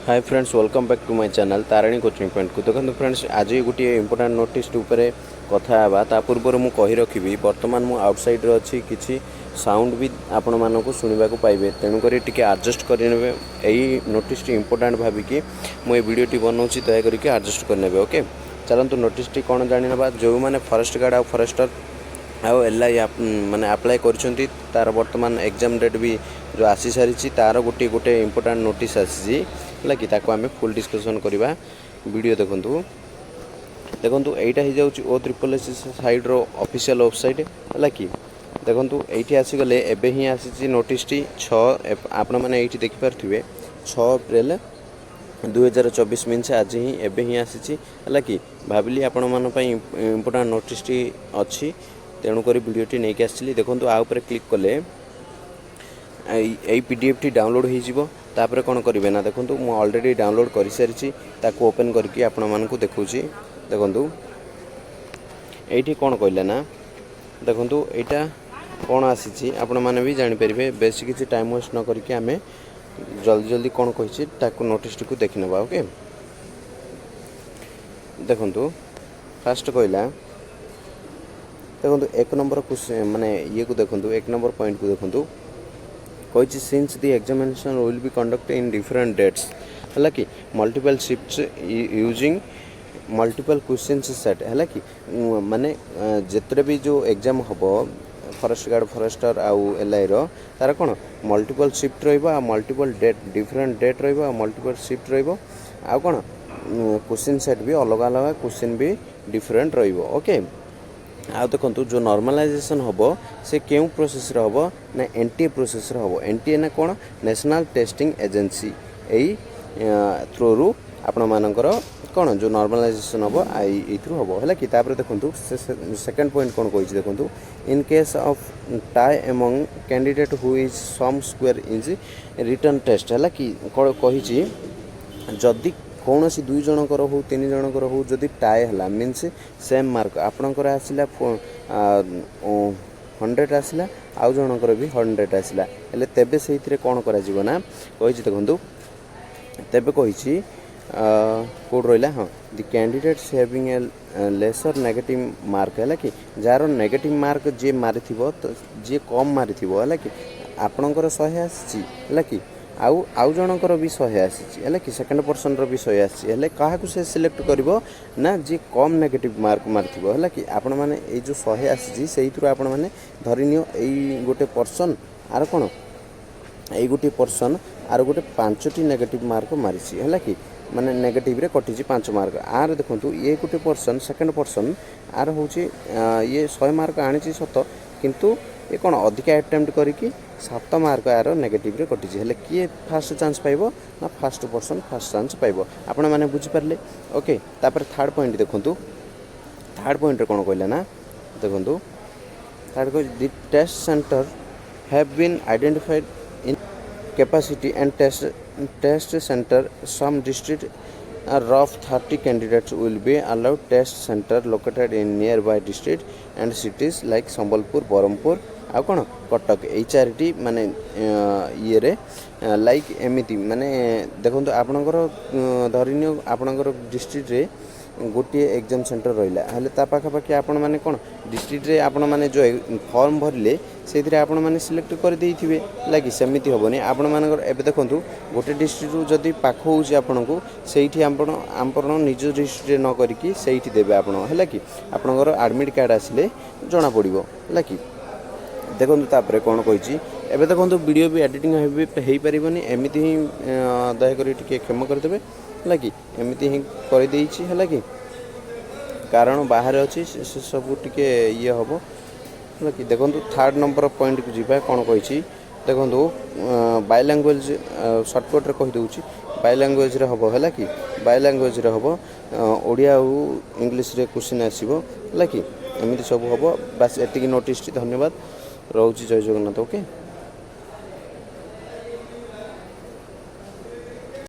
Hi friends, welcome back to my channel Tarini coaching ପଏଣ୍ଟକୁ। ଦେଖନ୍ତୁ friends, ଆଜି ଗୋଟିଏ important notice ଉପରେ କଥା ହେବା। ତା ପୂର୍ବରୁ ମୁଁ କହି ରଖିବି, ବର୍ତ୍ତମାନ ମୁଁ ଆଉଟସାଇଡ଼୍ରେ ଅଛି, କିଛି ସାଉଣ୍ଡ ବି ଆପଣମାନଙ୍କୁ ଶୁଣିବାକୁ ପାଇବେ, ତେଣୁକରି ଟିକେ ଆଡ଼ଜଷ୍ଟ କରିନେବେ। ଏଇ ନୋଟିସ୍ଟି ଇମ୍ପୋର୍ଟାଣ୍ଟ ଭାବିକି ମୁଁ ଏ ଭିଡ଼ିଓଟି ବନାଉଛି, ଦୟାକରିକି ଆଡ଼ଜଷ୍ଟ କରିନେବେ। ଓକେ, ଚାଲନ୍ତୁ ନୋଟିସ୍ଟି କ'ଣ ଜାଣିନେବା। ଯେଉଁମାନେ ଫରେଷ୍ଟ ଗାର୍ଡ଼ ଆଉ ଫରେଷ୍ଟର ଆଉ ଏଲ୍ଆଇ ମାନେ ଆପ୍ଲାଏ କରିଛନ୍ତି, ତା'ର ବର୍ତ୍ତମାନ ଏକ୍ଜାମ୍ ଡେଟ୍ ବି ଯେଉଁ ଆସିସାରିଛି, ତା'ର ଗୋଟିଏ ଗୋଟେ ଇମ୍ପୋର୍ଟାଣ୍ଟ ନୋଟିସ୍ ଆସିଛି, ହେଲା କି? ତାକୁ ଆମେ ଫୁଲ୍ ଡିସ୍କସନ୍ କରିବା। ଭିଡ଼ିଓ ଦେଖନ୍ତୁ। ଦେଖନ୍ତୁ, ଏଇଟା ହେଇଯାଉଛି ଓ ତ୍ରିପଲ୍ ଏସ୍ ସାଇଡ଼୍ର ଅଫିସିଆଲ୍ ୱେବସାଇଟ୍, ହେଲା କି? ଦେଖନ୍ତୁ, ଏଇଠି ଆସିଗଲେ, ଏବେ ହିଁ ଆସିଛି ନୋଟିସ୍ଟି 6, ଆପଣମାନେ ଏଇଠି ଦେଖିପାରୁଥିବେ, 6 ଅପ୍ରିଲ 2024, ମିନ୍ସ ଆଜି ହିଁ, ଏବେ ହିଁ ଆସିଛି, ହେଲା କି? ଭାବିଲି ଆପଣମାନଙ୍କ ପାଇଁ ଇମ୍ପୋର୍ଟାଣ୍ଟ ନୋଟିସ୍ଟି ଅଛି, ତେଣୁକରି ଭିଡ଼ିଓଟି ନେଇକି ଆସିଲି। ଦେଖନ୍ତୁ, ଆ ଉପରେ କ୍ଲିକ୍ କଲେ ଏଇ ପିଡିଏଫ୍ଟି ଡାଉନଲୋଡ଼୍ ହେଇଯିବ। ତାପରେ କ'ଣ କରିବେ ନା, ଦେଖନ୍ତୁ, ମୁଁ ଅଲରେଡ଼ି ଡାଉନଲୋଡ଼୍ କରିସାରିଛି, ତାକୁ ଓପେନ୍ କରିକି ଆପଣମାନଙ୍କୁ ଦେଖାଉଛି। ଦେଖନ୍ତୁ, ଏଇଠି କ'ଣ କହିଲେ ନା, ଦେଖନ୍ତୁ, ଏଇଟା କ'ଣ ଆସିଛି ଆପଣମାନେ ବି ଜାଣିପାରିବେ। ବେଶୀ କିଛି ଟାଇମ୍ ୱେଷ୍ଟ ନ କରିକି ଆମେ ଜଲ୍ଦି ଜଲ୍ଦି କ'ଣ କହିଛି ତାକୁ ନୋଟିସ୍ଟିକୁ ଦେଖିନେବା। ଓକେ, ଦେଖନ୍ତୁ, ଫାଷ୍ଟ କହିଲା, ଦେଖନ୍ତୁ, 1 ନମ୍ବର ମାନେ ଇଏକୁ ଦେଖନ୍ତୁ, 1 ନମ୍ବର ପଏଣ୍ଟକୁ ଦେଖନ୍ତୁ। କହିଛି, since the examination will be conduct in different dates, ହେଲା କି, multiple shifts using multiple questions set, ହେଲା କି? ମାନେ ଯେତେବେଳେ ବି ଯେଉଁ ଏକ୍ଜାମ୍ ହେବ ଫରେଷ୍ଟ ଗାର୍ଡ଼, ଫରେଷ୍ଟର ଆଉ ଏଲ୍ଆଇର, ତା'ର କ'ଣ ମଲ୍ଟିପଲ୍ ସିଫ୍ଟ ରହିବ ଆଉ ମଲ୍ଟିପଲ୍ ଡେଟ୍, ଡିଫରେଣ୍ଟ ଡେଟ୍ ରହିବ ଆଉ ମଲ୍ଟିପଲ୍ ସିଫ୍ଟ ରହିବ। ଆଉ କ'ଣ କ୍ୱେଶ୍ଚିନ୍ ସେଟ୍ ବି ଅଲଗା ଅଲଗା, କ୍ୱେଶ୍ଚିନ୍ ବି ଡିଫରେଣ୍ଟ ରହିବ। ଓକେ, ଆଉ ଦେଖନ୍ତୁ, ଯେଉଁ ନର୍ମାଲାଇଜେସନ୍ ହେବ, ସେ କେଉଁ ପ୍ରୋସେସ୍ରେ ହେବ ନା ଏନ୍ଟିଏ ପ୍ରୋସେସ୍ରେ ହେବ। ଏନ୍ଟିଏ ନା କ'ଣ? National testing agency. ଏଇ ଥ୍ରୋରୁ ଆପଣମାନଙ୍କର କ'ଣ ଯେଉଁ ନର୍ମାଲାଇଜେସନ୍ ହେବ, ଏଇଥିରୁ ହେବ, ହେଲା କି? ତାପରେ ଦେଖନ୍ତୁ, ସେ ସେକେଣ୍ଡ ପଏଣ୍ଟ କ'ଣ କହିଛି ଦେଖନ୍ତୁ। In case of tie among candidate who is same score in written test, ହେଲା କି? କ'ଣ କହିଛି? ଯଦି କୌଣସି ଦୁଇ ଜଣଙ୍କର ହଉ, ତିନି ଜଣଙ୍କର ହଉ, ଯଦି ଟାଏ ହେଲା, ମିନ୍ସ ସେମ୍ ମାର୍କ, ଆପଣଙ୍କର ଆସିଲା 100 ଆସିଲା, ଆଉ ଜଣଙ୍କର ବି 100 ଆସିଲା, ହେଲେ ତେବେ ସେଇଥିରେ କ'ଣ କରାଯିବ ନା କହିଛି, ଦେଖନ୍ତୁ, ତେବେ କହିଛି କେଉଁଠି ରହିଲା? ହଁ, the candidates having a lesser negative mark, ହେଲା କି? ଯାହାର ନେଗେଟିଭ୍ ମାର୍କ ଯିଏ ମାରିଥିବ, ତ ଯିଏ କମ୍ ମାରିଥିବ, ହେଲା କି? ଆପଣଙ୍କର 100 ଆସିଛି, ହେଲା କି? ଆଉ ଜଣଙ୍କର ବି 100 ଆସିଛି, ହେଲା କି? ସେକେଣ୍ଡ ପର୍ସନର ବି 100 ଆସିଛି, ହେଲେ କାହାକୁ ସେ ସିଲେକ୍ଟ କରିବ ନା ଯିଏ କମ୍ ନେଗେଟିଭ୍ ମାର୍କ ମାରିଥିବ, ହେଲା କି? ଆପଣମାନେ ଏଇ ଯେଉଁ 100 ଆସିଛି, ସେଇଥିରୁ ଆପଣମାନେ ଧରିନିଅ ଏଇ ଗୋଟେ ପର୍ସନ୍ ଆର କ'ଣ, ଏଇ ଗୋଟିଏ ପର୍ସନ୍ ଆର ଗୋଟେ 5ଟି ନେଗେଟିଭ୍ ମାର୍କ ମାରିଛି, ହେଲା କି? ମାନେ ନେଗେଟିଭରେ କଟିଛି 5 ମାର୍କ। ଆର ଦେଖନ୍ତୁ, ଇଏ ଗୋଟେ ପର୍ସନ୍, ସେକେଣ୍ଡ ପର୍ସନ୍, ଆର ହେଉଛି ଇଏ 100 ମାର୍କ ଆଣିଛି ସତ, କିନ୍ତୁ ଏ କ'ଣ ଅଧିକା ଆଟେମ୍ପ୍ଟ କରିକି 7 ମାର୍କ ଆର ନେଗେଟିଭରେ କଟିଛି। ହେଲେ କିଏ ଫାଷ୍ଟ ଚାନ୍ସ ପାଇବ ନା ଫାଷ୍ଟ ପର୍ସନ୍ ଫାଷ୍ଟ ଚାନ୍ସ ପାଇବ। ଆପଣମାନେ ବୁଝିପାରିଲେ? ଓକେ, ତାପରେ ଥାର୍ଡ଼ ପଏଣ୍ଟ ଦେଖନ୍ତୁ। ଥାର୍ଡ଼ ପଏଣ୍ଟରେ କ'ଣ କହିଲା ନା, ଦେଖନ୍ତୁ, ଥାର୍ଡ଼ କହିଛି, the test center have been identified in capacity and test center some district, rough 30 candidates will be allowed test center located in nearby district and cities like Sambalpur, Berhampur ଆଉ କ'ଣ କଟକ, ଏଇ ଚାରିଟି ମାନେ ଇଏରେ ଲାଇକ୍ ଏମିତି। ମାନେ ଦେଖନ୍ତୁ, ଆପଣଙ୍କର ଧରିନିଅ ଆପଣଙ୍କର ଡିଷ୍ଟ୍ରିକ୍ଟରେ ଗୋଟିଏ ଏକ୍ଜାମ୍ ସେଣ୍ଟର ରହିଲା, ହେଲେ ତା ପାଖାପାଖି ଆପଣମାନେ କ'ଣ ଡିଷ୍ଟ୍ରିକ୍ଟରେ ଆପଣମାନେ ଯେଉଁ ଫର୍ମ ଭରିଲେ, ସେଇଥିରେ ଆପଣମାନେ ସିଲେକ୍ଟ କରିଦେଇଥିବେ, ହେଲା କି? ସେମିତି ହେବନି ଆପଣମାନଙ୍କର। ଏବେ ଦେଖନ୍ତୁ, ଗୋଟେ ଡିଷ୍ଟ୍ରିକ୍ଟରୁ ଯଦି ପାଖ ହେଉଛି ଆପଣଙ୍କୁ, ସେଇଠି ଆପଣ ନିଜ ଡିଷ୍ଟ୍ରିକ୍ଟରେ ନ କରିକି ସେଇଠି ଦେବେ ଆପଣ, ହେଲା କି? ଆପଣଙ୍କର ଆଡ଼ମିଟ୍ କାର୍ଡ଼ ଆସିଲେ ଜଣାପଡ଼ିବ, ହେଲା କି? ଦେଖନ୍ତୁ, ତାପରେ କ'ଣ କହିଛି ଏବେ ଦେଖନ୍ତୁ। ଭିଡ଼ିଓ ବି ଏଡ଼ିଟିଂ ହେଇପାରିବନି, ଏମିତି ହିଁ ଦୟାକରି ଟିକେ କ୍ଷମା କରିଦେବେ, ହେଲା କି? ଏମିତି ହିଁ କରିଦେଇଛି, ହେଲା କି? କାରଣ ବାହାରେ ଅଛି, ସେ ସବୁ ଟିକେ ଇଏ ହେବ, ହେଲା କି? ଦେଖନ୍ତୁ, ଥାର୍ଡ଼ ନମ୍ବର ପଏଣ୍ଟକୁ ଯିବା। କ'ଣ କହିଛି ଦେଖନ୍ତୁ। ବାଇ ଲାଙ୍ଗୁଏଜ୍, ସର୍ଟକଟ୍ରେ କହିଦେଉଛି, ବାଇ ଲାଙ୍ଗୁଏଜ୍ରେ ହେବ, ହେଲା କି? ବାଇ ଲାଙ୍ଗୁଏଜ୍ରେ ହେବ, ଓଡ଼ିଆ ଆଉ ଇଂଲିଶରେ କ୍ୱେଶ୍ଚିନ୍ ଆସିବ, ହେଲା କି? ଏମିତି ସବୁ ହେବ। ବାସ୍, ଏତିକି ନୋଟିସ୍ଟି। ଧନ୍ୟବାଦ, ରହୁଛି। ଜୟ ଜଗନ୍ନାଥ। ଓକେ।